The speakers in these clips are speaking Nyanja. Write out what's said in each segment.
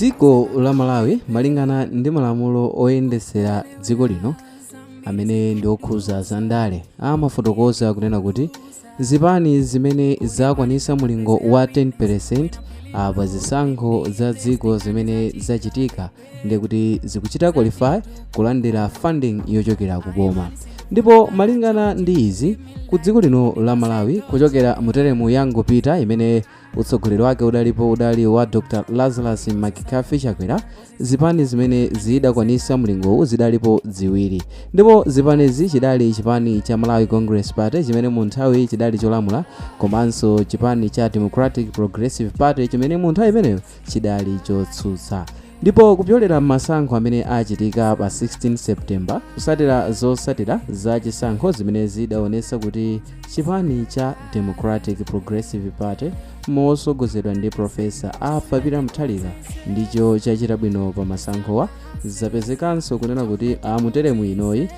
Dziko la Malawi, malingana ndi malamulo oyendesera dziko lino amene ndi okhuza zandale, amafotokoza kunena kuti zipani zimene zakwanisa mulingo wa 10% pa zisankho za dziko zimene zachitika, ndikuti zikuchita qualify kulandira funding yochokera ku boma. Ndipo malingana ndi izi, ku dziko lino la Malawi, kuchokera mu teremu yangopita imene utsogoleri wake udalipo udali wa Dr Lazarus McCarthy Chakwera, zipani zimene zidakwanisa mlingowu zidalipo ziwiri. Ndipo zipanizi chidali chipani cha Malawi Congress Party, chimene mu nthawi chidali cholamula, komanso chipani cha Democratic Progressive Party, chimene mu nthawi imeneyo chidali chotsutsa. Ndipo kupyolera m'masankho amene achitika pa 16 September, kusatira zosatira za chisankho zimene zidaonetsa kuti chipani cha Democratic Progressive Party mosogozedwa ndi Professor Arthur Peter Mutharika ndicho chachita bwino pa masankhowa, zapezekanso kunena kuti mu teremu inoyi,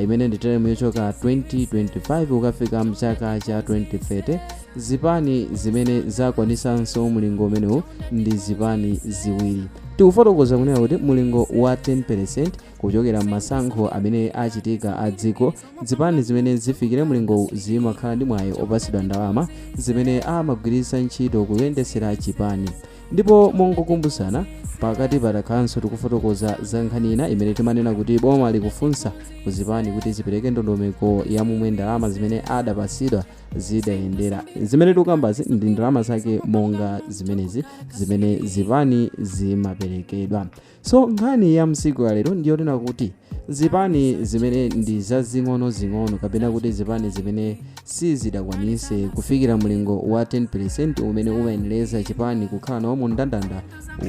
imene ndi teremu yochoka 2025 kukafika mchaka cha 2030, zipani zimene zakwanisanso mulingo umenewu ndi zipani ziwiri. Tikufotokoza kunena kuti mulingo wa 10% kuchokera m'masankho amene achitika a dziko, zipani zimene zifikire mulingowu zimakhala ndi mwayi opasidwa ndalama zimene amagwiritsa ntchito kuyendesera chipani. Ndipo mongokumbusana, pakati patakhalanso tikufotokoza za nkhani ina imene timanena kuti boma likufunsa kuzipani kuti zipereke ndondomeko ya momwe ndalama zimene adapasidwa zidayendera. Zimene tikukambazi ndi ndalama zake monga zimenezi zimene zipani zimaperekedwa. So nkhani ya msiku ya lero ndiyonena kuti zipani zimene ndi zazing'ono-zing'ono, kapena kuti zipani zimene sizidakwanise kufikira mlingo wa 10% umene umayenereza chipani kukhala nawo mu mndandanda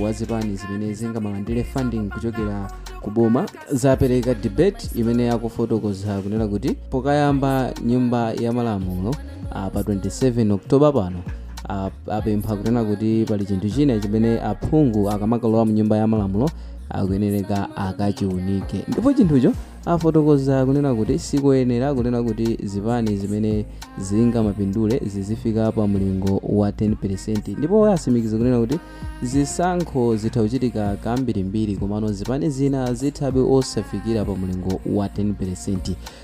wa zipani zimene zingamalandire funding kuchokera ku boma, zapereka debate imene yakufotokoza kunena kuti pokayamba Nyumba ya Malamulo pa 27 October pano, apempha kunena kuti pali chinthu china chimene aphungu akamakalowa mu Nyumba ya Malamulo akuyenereka akachiunike. Ndipo chinthucho afotokoza kunena kuti sikuyenera kunena kuti zipani zimene zingamapindule zizifika pa mlingo wa 10%. Ndipo asimikiza kunena kuti zisankho zitha kuchitika kambirimbiri, komano zipani zina zithabe osafikira pa mlingo wa 10%.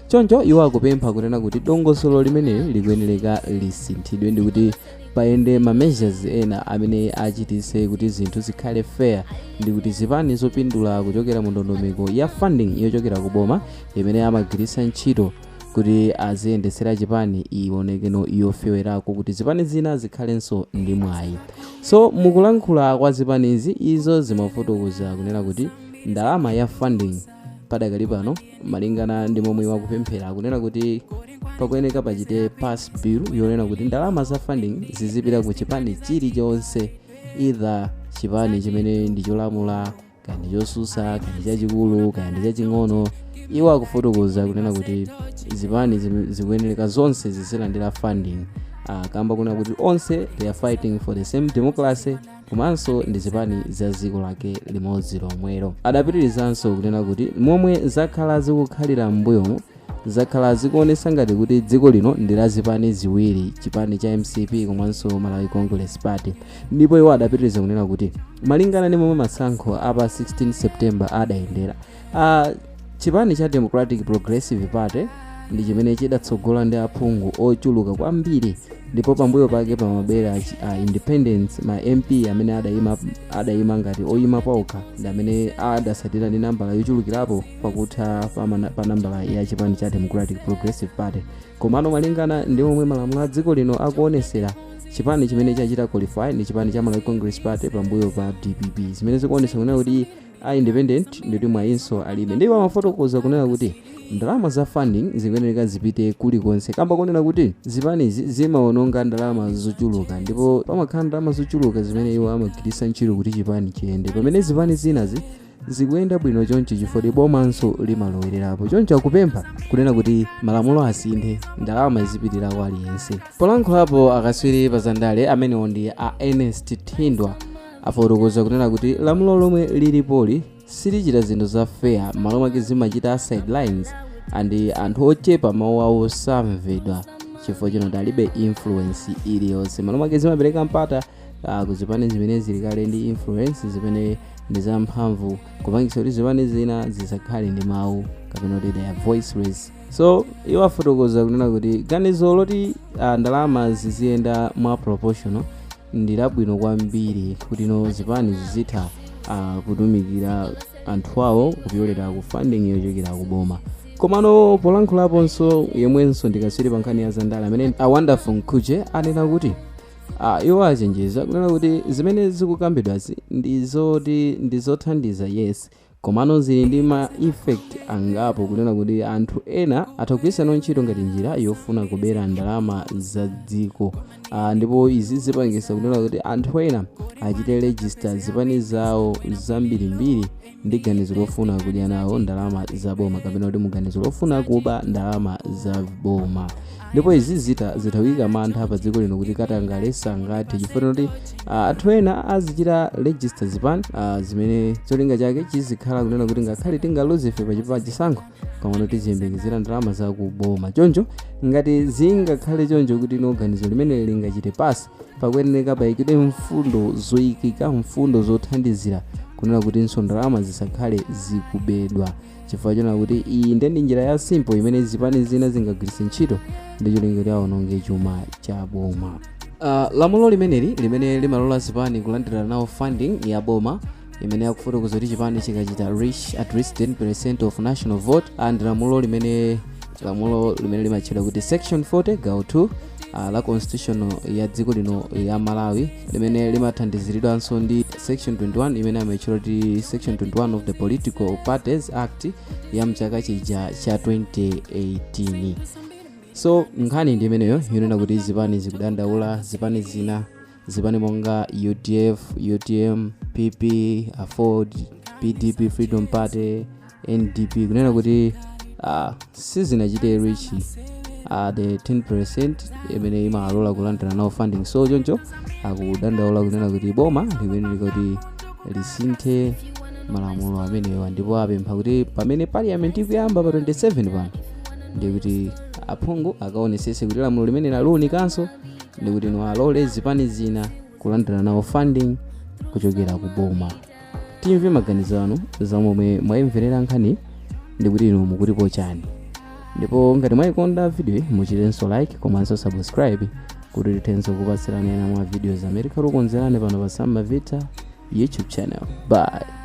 Choncho iwo akupempha kunena kuti dongosolo limeneli likuyenereka lisinthidwe, ndi kuti payende ma measures ena amene achitise kuti zinthu zikhale fair, ndi kuti zipani zopindula kuchokera mu ndondomeko ya funding yochokera ku boma imene amagwiritsa ntchito kuti aziyendesera chipani ionekeno yofewerako, kuti zipani zina zikhalenso ndi mwayi. So mukulankhula kwa zipanizi, izo zimafotokoza kunena kuti ndalama ya funding padakali pano, malingana ndi momwe wakupemphera kunena kuti pakuyeneka pachite pass bill yonena kuti ndalama za funding zizipita ku chipani chilichonse, either chipani chimene ndi cholamula, kaya ndi chosusa, kaya ndi chachikulu, kaya ndi chaching'ono. Iwo akufotokoza kunena kuti zipani zikuyenereka zonse zizilandira funding, kamba kunena kuti onse they are fighting for the same democracy, komanso ndi zipani za dziko lake limodzi lomwelo. Adapitirizanso kunena kuti momwe zakhala zikukhalira m'mbuyomu, zakhala zikuonesa ngati kuti dziko lino ndi la zipani ziwiri, chipani cha MCP komanso Malawi Congress Party. Ndipo iwo adapitiriza kunena kuti malingana ndi momwe masankho apa 16 September adayendera, chipani cha Democratic Progressive Party ndi chimene chidatsogola ndi aphungu ochuluka kwambiri, ndipo pambuyo pake pamabwera independents, ma MP amene adayima ngati oyima paokha, ndi amene adasatira ndi nambala yochulukirapo pakutha pa nambala ya chipani cha Democratic Progressive Party. Komano malingana ndi momwe malamulo a dziko lino akuonesera, chipani chimene chachita qualify ndi chipani cha Malawi Congress Party pambuyo pa DPP, zimene zikuonesa kunena kuti a independent ndikuti mwayinso alibe. Ndipo amafotokoza kunena kuti ndalama za funding zikuyenera zipite kulikonse, kamba kunena kuti zipanizi zimaononga ndalama zochuluka, ndipo pamakhala ndalama zochuluka zimene iwo amagwiritsa ntchito kuti chipani chiyende, pamene zipani zinazi zikuyenda bwino chonchi chifukwa bomanso limalowererapo. Choncho akupempha kunena kuti malamulo asinthe, ndalama izipitira kwa aliyense. Polankhulapo akaswiri pa zandale amenewo ndi a Ernest Thindwa, afotokoza kunena kuti lamulo lomwe lilipoli silichita zinthu za fair, malo mwake zimachita sidelines and anthu ochepa mawu awo samvedwa chifukwa chino alibe influence iliyonse. Malo mwake zimapereka mpata Kuzipani zimene zili kale ndi influence, zimene ndi zamphamvu, kupangisa kuti zipani zina zisakhale ndi mawu kapena kuti they are voiceless. So iwo afotokoza kunena kuti ganizo loti ndalama ziziyenda mwa proportional ndi labwino kwambiri, kuti no zipani zizitha kutumikira anthu awo kupyolera ku funding yochokera kuboma. Komano polankhulaponso yemwenso ndikaswiri pa nkhani ya zandale amene a Wonderful Mkhutche anena kuti iwo achenjeza kunena kuti zimene zikukambidwazi ndizoti ndizothandiza, yes, komano zili ndi ma effect angapo, kunena kuti anthu ena atha kugwiritsa ntchito ngati njira yofuna kubera ndalama za dziko. Ndipo izi zipangisa kunena kuti anthu ena achite register zipani zawo zambirimbiri ndi ganizo lofuna kudya nawo ndalama za boma, kapena kuti muganizo lofuna kuba ndalama za boma. Ndipo izi zithawika mantha pa dziko lino kuti katangale sangathe, chifukwa kuti anthu ena azichita register zipani zimene cholinga chake chizikhala kunena kuti ngakhale tingaluze ife pa chisankho, komano tiziyembekezera ndalama za kuboma. Choncho ngati zingakhale choncho kuti no ganizo limene lingachite pasi, pakuyeneka payikidwe mfundo zoyikika, mfundo zothandizira kunena kuti ndalama zisakhale zikubedwa, chifukwa chona kuti iyi ndi njira ya simple imene zipani zina zingagwiritse ntchito ndi cholinga kuti awononge chuma cha boma. Lamulo limeneli limene limalola zipani kulandira nawo funding ya boma, imene akufotokoza kuti chipani chikachita reach at least 10% of national vote, and lamulo limene limatchedwa kuti section 40 gawo 2 la constitution ya dziko lino ya Malawi, limene limathandiziridwanso ndi section 21 imene amatchedwa kuti section 21 of the Political Parties Act ya mchaka chija cha 2018. So nkhani ndi imeneyo yonena kuti zipani zikudandaula, zipani zina, zipani monga UDF, UTM, PP, AFORD, PDP, Freedom Party, NDP, kunena kuti sizinachite reach the 10% imene imalola kulandira nawo funding. So choncho akudandaula kunena kuti boma limene kuti lisinthe malamulo amenewa, ndipo apempha kuti pamene parliament ikuyamba pa 27 pano, ndikuti aphungu akaonesese kuti lamulo limene laluunikanso, ndikuti no alole zipani zina kulandira nawo funding kuchokera ku boma. Timve maganizo anu zamomwe mwayimverera nkhani, ndikuti inu mukutipo chani. Ndipo ngati mwayikonda video, muchitenso like komanso subscribe kuti tithenso kupatsirani ena mwa videos amene tikhalukonzerani pano pa Sam Mavita YouTube channel. Bye.